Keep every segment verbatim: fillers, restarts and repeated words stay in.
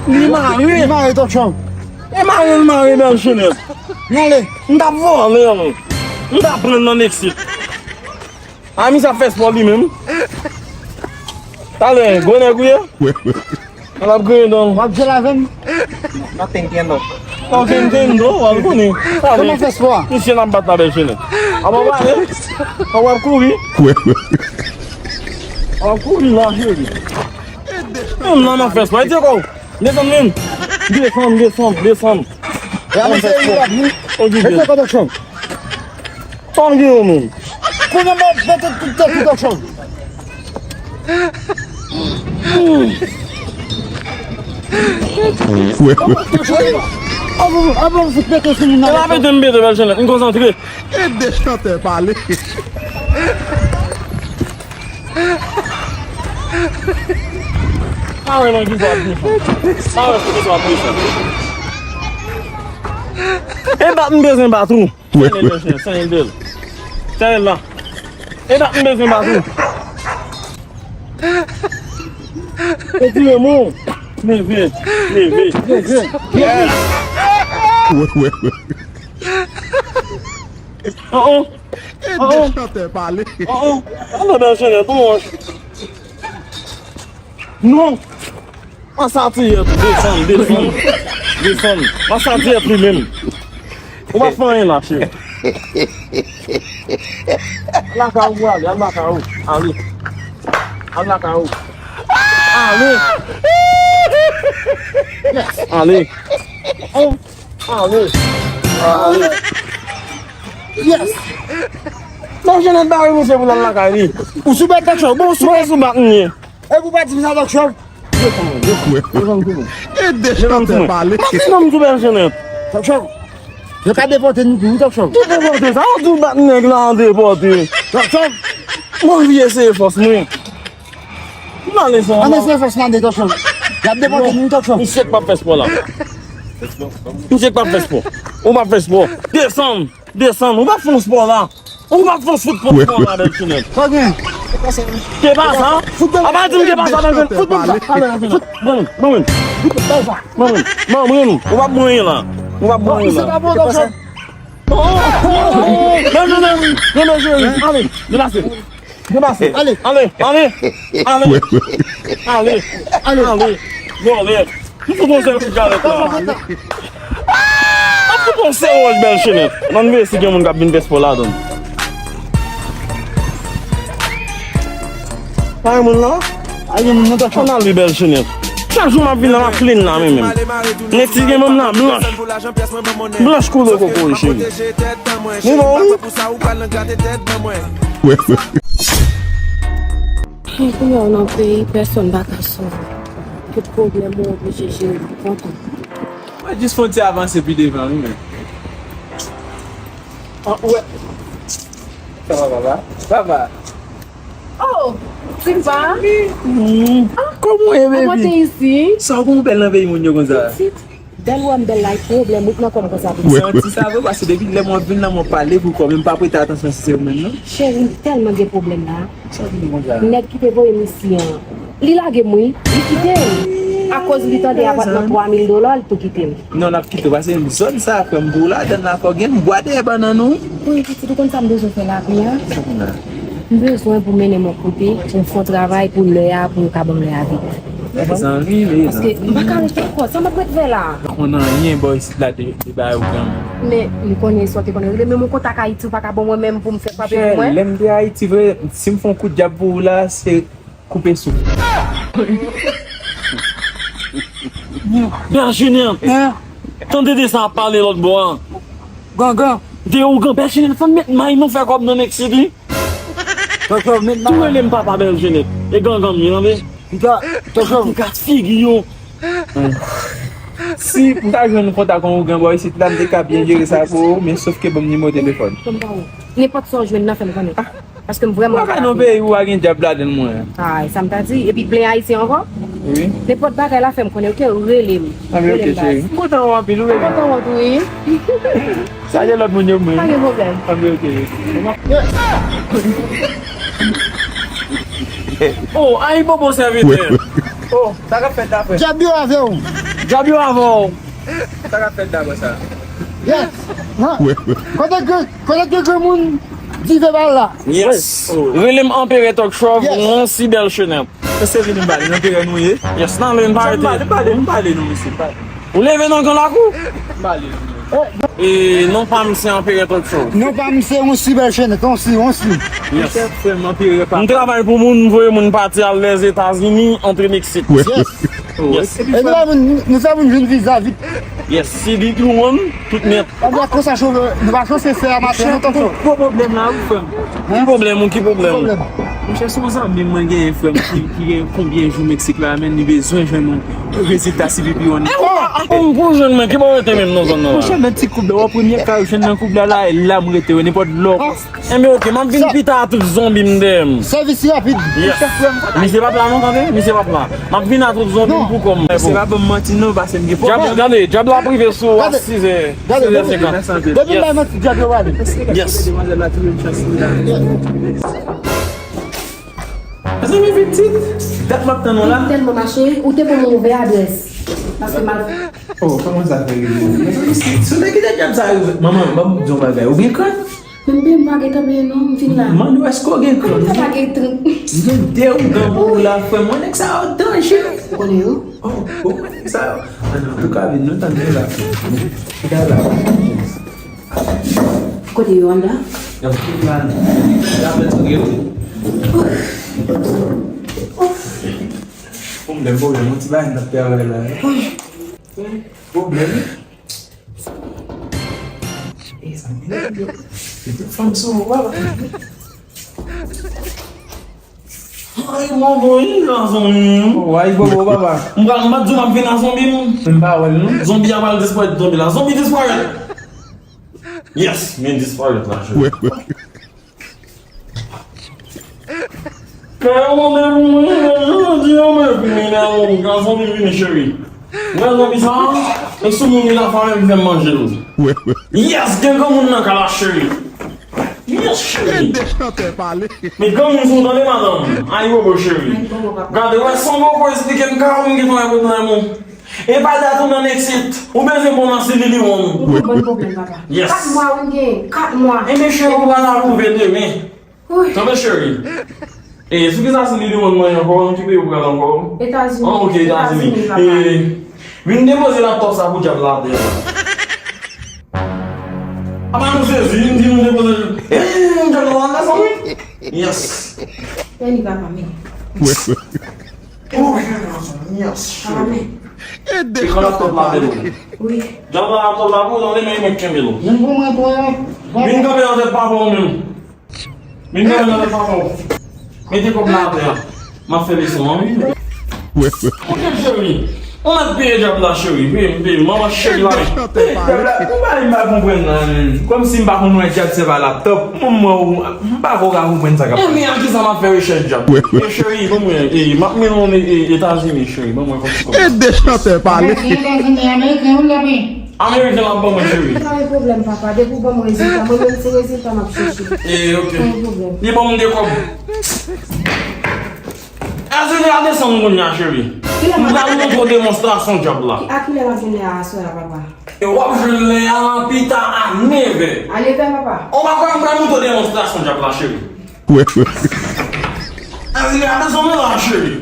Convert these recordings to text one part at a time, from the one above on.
Li mare. Li mare, Tòchòm. E mare l mare, Bèl Chenèt. N ale. M t ap vòlè l. M t ap pran l nan Meksit. A, misye ap fè spò li menm. Talè, gwo nèg ou ye? Al ap griyen dan. W ap jwe avè m? No te entiendo. Ok, entiendo, w al konnen. Talè. Kòman fè spò a? Misye n ap bat la, Bèl Chenèt. Ap pale. W ap kouri. W ap kouri la, cheri. Menm nan m ap fè spò. Ede kò w. Desann menm. Desann, desann, desann. E a mesye, li bat nou. Ok, mesye, kòdòk chanm. Tangi yo menm. Kounye a mwen mete tout tèt li kòchon. Avan, avan m fout pete sou moun nan. E la pete m pete, Bèl Chenèt, m konsantre. Ede chantè pale. Awe nan ki sa ap desann. Awe ki sa ap desann. E bat m bezwen bat ou. Sèl el, Bèl Chenèt, sèl el. Sèl el la. E dat m bezwen bat ou. Retire men w. Leve, leve, leve, leve. Oh, oh. Oh, oh. Oh, oh. Ann Bèl Chenèt, ou wòch. Non. Mwen santi yèt ou, desann, desann, desann. Mwen santi yèt li menm. Ou pa fè anyen la, cheri. Al lakay ou, ale, al lakay ou. Ale. Al lakay ou. Ale. Ale. Ale. Ale. Yes. Bèl Chenèt bare misye pou l al lakay li. Ou sou bèt, Tòchòm, bon, ou sou bèt. Mwen sou bèt, m ye. E pou pa di m sa, Tòchòm. Desann, desann, desann, desann. Ede chantè pale. Mwen se nonm tou, Bèl Chenèt. Tòchòm. Yo ka depòte nou tou, wi, Tòchòm. Ki depòte? Sa yo tou bat nèg la an depòte. Tòchòm. Mwen vye eseye fòs mwen. M ale sa. Ann eseye fòs n ale, Tòchòm. Y ap depòte nou, Tòchòm. Misye k p ap fè spò la. Misye k p ap fè spò. Ou p ap fè spò. Desann. Desann, ou p ap fè yon spò la. Ou p ap fè yon fout pran spò la, Bèl Chenèt. Sa gen? Ke pasa? Apa di m ke pasa, Bèl Chenèt. Fout ban m sa. Talè, Bèl Chenèt. Fout, ban m, ban m. Fout ban m sa. Ban m, ban m, ou p ap mwen la. Ou p ap mwen la. Misye pa bon, Tòchòm. Oh, oh, oh, oh. Non, non, non, non, non, cheri. Ale, deplase. Depase. Ale. Ale. Ale. Ale. Ale. Ale. Vòlè. M fout yon sèl kout galèt la. M fout yon sèl wòch, Bèl Chenèt. Ann veye si gen moun k ap vin fè spò ladan. Pa gen moun la? Pa gen moun nan, Tòchòm. Ann ale, Bèl Chenèt. Chak jou m ap vin la, m ap clean la, men menm. Nèg ti gen menm la blanch. Blanch koulè kokoye, cheri. Ni bon, wi. Kounye a w nan peyi, pèsonn pa ka sove. Tout pwoblèm ou oblije jere pou kont ou. Mwen jis fè yon ti avanse pi devan, wi, men. Ah, wè. Sa va, papa? Papa. Oh, Simba. Ah, kòman w ye, baby? Kòman te isi? Sa w gon bèl nan peyi moun yo konsa? Pitit. Bèl wè m bèl la, e pwoblèm ou k nan kò m konsa, pitit. Santi sa vre, paske depi lè mwen vin la, mwen pale pou kò, men m pa prete atansyon si se ou menm, non. Cheri, m tèlman gen pwoblèm la. Sa w vin konsa? Nèg ki te voye m isi an, li lage m, wi. Li kite m. Akoz li tande apatman twa mil dola, li tou kite m. Non, l ap kite w, paske zòn sa, frè m, pou w ladann la, fò w gen bwa dèyè bannann ou. Wi, pitit, ou konn sa m bezwen fè la, kounye a? Sa pou la? M bezwen pou mennen m yon kote, pou m fè yon travay pou lè a, pou yo ka ban m lè a vit. Mezanmi, mezanmi. Paske m pa ka rete ankò. Sa m ap ret fè la? Pa konn anyen bò isit la de, de bagay ou gen. Men, m konnen sa w te konn rele, men m kontak Ayiti, ou pa ka ban mwen menm pou m fè frape pou mwen? Lè m te Ayiti vre, si m fè yon kout djab pou ou la, se koupe souf. Bèl Chenèt. Hein? Tande de sa ap pale lòt bò a. Gangan. De ougan, Bèl Chenèt, fò n met may nou fè kòb nan Meksik, wi. Tòchòm, met may. Tou rele m papa Bèl Chenèt. E gangan m ye, tande. Piga, Tòchòm. Piga figi yo. Si m ta jwenn kontak yon ougan bò isit la, m te ka byen jere sa pou ou, men sof ke ban m nimewo telefòn. Nenpòt sa w jwenn nan, fè m konnen. Paske m vrèman pa ka nan peyi ou pa gen djab ladann mwen. Ay, sa m ta di. Epi plen Ayisyen ankò? Wi. Nenpòt bagay la fè m konnen, ok, rele m. Anben, ok, cheri. M kontan wè w anpil, wi, baby. M kontan wè w tou, wi. Salye lòt moun yo pou mwen. Pa gen pwoblèm. Anben, ok, baby. Oh, ay, bobo sèvitè. Oh, sa k ap fèt la, frè? Djab yo avè w. Dyab yo avè w. Sa k ap fèt dabò sa? Yes. Kote ke, kote ke granmoun di vèbal la? Yes. Rele m Anperè Talk Show, mwen si bèl chenèt. Mesye vini m pale, nan teren nou ye. Yes, nan men m pa rete. M pale, m pale, m pale, non, mesye, m pale. Ou leve nan gran lakou? M pale, non. E non pa m se Anperè Talk Show. Non pa m se yon si bèl chenèt, yon si, yon si. Yes. Frè m, Anperè pa. M travay pou moun, m voye moun pati al Lèzetazini, antre Meksik. Yes. Yes. Epi la, nou, nou fè moun jwenn viza vit. Yes, si li tou wonn, tout nèt. Ann ap konsa chove, nou pa chose fè a maten, nou tankou. Gwo pwoblèm la, wi, frè m. Ki pwoblèm ou, ki pwoblèm? Monchè, se yon zanmi mwen genyen, frè m, ki, ki gen konbyen jou Meksik la, men li bezwen jwenn yon rezilta C P P one. E ou pa, ou pou jwenn mwen, ki bò w rete menm nan zòn nan la? Monchè, nan ti koub la, wè premye ka yo jwenn nan koub la, la, e la m rete, wi, nenpòt lè w. Enben, oke, m ap vin pita a tout zonbi m dèyè m. Sèvis rapid. Yes. Misye p ap la non, tande? Misye p ap la. M ap vin a tout zonbi m pou kò m. Misye pa ban m manti non, paske m gen pwoblèm. Dyab, gade, dyab la ap rive sou ou a sizè, sizè senkant. Depi m bay manti, dyab yo pale. Yes. Mezanmi, pitit, dat m ap tann ou la. M tèlman mache, ou te ban mwen ouvè adrès. Paske m al Oh, kòman sa fè rive? Mezanmi, si, si w te kite dyab sa rive, manman, ban m di yon bagay. Ou gen kran? Men m pa gen kran non, m fin la. Mande w èske w gen kran? Kòman sa pa gen kran? M gen de ougan pou ou la, frè m. Mwen nèg sa yo danje. Ou konnen yo? Oh, ou konnen nèg sa yo? Ann, ou ka vin, nou tann nou la. Ou ka la. Kote yo anndan? Y ap vin la. Y ap vin tou, yo. Pwoblèm, pwoblèm, yon ti bagay n ap travay la. Pwoblèm. E sa m gen yo. Se tout fanm sou ou, papa. Ay, mwen bon, wi, nan zonbi m. Ay, bobo, papa. M pral, m pa t di w m ap vin nan zonbi m. M pa wè l, non. Zonbi a pral disparèt, zonbi la. Zonbi disparèt. Yes, men disparèt la, cheri. Kè yo mande pou mwen, jodi a mwen vini nan yon gazon vini, cheri. Mwen zonbi sa, e sou moun li la fè m fè m manje l. Yes, gen granmoun nan kay la, cheri. Yes, cheri. Ede chantè pale. Men granmoun sou tande, madanm. Ay, bobo, cheri. Gade, wè, san bobo esplike m ka ou m gen ton repo nan moun. E pa dat ou nan Mexique. Ou bezwen bon nan Sililiwon. Ou konprann pwoblèm papa. Yes. Kat mwa wi m gen, kat mwa. Enben cheri, ou pral apwouve demen. Tanpri cheri. E sou kisa Sililiwon mwen ankò? Nan ki peyi ou pral ankò? Etazini. Ah, ok, Etazini. Etazini papa. E vin depoze laptop sa pou dyab la atè. Apa nou sezi, vin di nou depoze. E dyab la atè sa wi. Yes. Vini papa men. Yes, cheri. Ede chantè pale. Wi. Dyab la ap tòl la pou ou, tande, men mwen kenbe l. Vin pou mwen, pou mwen. Vin kanpe nan tèt papa w menm. Vin kanpe nan tèt papa w. Mete kòb la atè a. M ap fè leson an, wi. Ok, cheri. Ou mèt peye dyab la, cheri. Peye m, peye m. Manman cheri la. Dyab la, ou pa, m pa konprann nan, menm. Kòmsi m pa konn wè dyab se pa laptop. Mwen, mwen, ou, m pa ko ka konprann sa k ap pase. Ebyen, a kisa m ap fè rechèch dyab? E cheri, ban mwen, e, m ap mennen w, e, Etazini, cheri, ban mwen yon ti kòb. Ede chantè pale. Etazini, Ameriken, ou la pi. Ameriken la ban mwen, cheri. Pa gen pwoblèm, papa. Depi w ban mwen rezilta, mwen menm se rezilta m ap chèche. E, ok. Pa gen pwoblèm. Li ban mwen de kòb. Etazini a desann kounye a, cheri. M pral montre w demonstrasyon dyab la. A kilè m ap vin la aswè a, papa? E w ap jwenn lè a pita a nevè. A nevè, papa? Ou pa kwè m pral montre w demonstrasyon dyab la, cheri? Wi, wi. Ann, gade sa mwen la, cheri.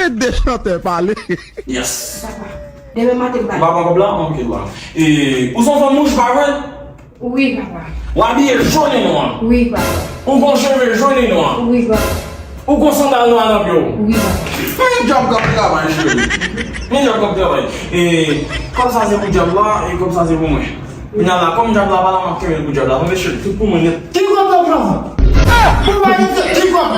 Ede chantè pale. Yes. Papa, demen maten m pale. Ou pa pran kòb la? Ok, la. E, ou se yon fanm wouj, pa vre? Wi, papa. Ou abiye jòn e nwa? Wi, papa. Ou gon cheve jòn e nwa? Wi, papa. Ou gon sandal nwa nan pye w? Wi, papa. Men dyab k ap travay, cheri. Men dyab k ap travay. E, kòb sa se pou dyab la, e kòb sa se pou mwen. Kounye a la, kòm dyab la pa la, m ap kenbe l pou dyab la. Tande, cheri, tout pou mwen nèt. Ki kòb dòk Jòb? Ou pa retire, ki kòb?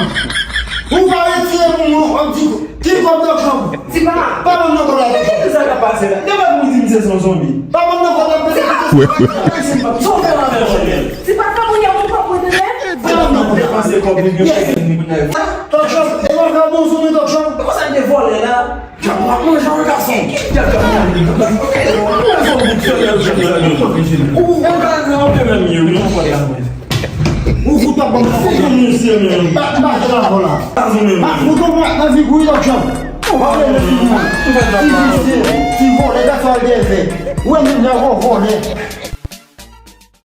Ou pa retire pou mwen, w ap di, ki kòb dòk Jòb? Di pa. Pa ban m nan kòb la, dòk Jòb. Ki sa k ap pase la? Depi pou di m se yon zonbi. Pa ban m nan kòb la, mesye. Sa w fè la, mèt cheri? Di pa, pa pou yon kòb mwen tande. Pa ban m nan kòb la. Depanse kòb li gen pou li pou nèg. Dòk Jòb, e w ap ka bon zonbi, dòk Jòb? Konsa de vòlè la. Dyab la manje yon gason. Dyab la manje yon gason. Ou, ou ka nan anpil menm ye, wi. Ou fout ap ban m fout moun misye menm. Bat, bat la, la. Pas ou menm. Pas ou menm, nan figi w, dòk Jòb. Ou pa vle mwen, ti moun. Ti visye, ti vòlè, gad sa w al dèyè l fè. Ou wè moun nan gwo vòlè.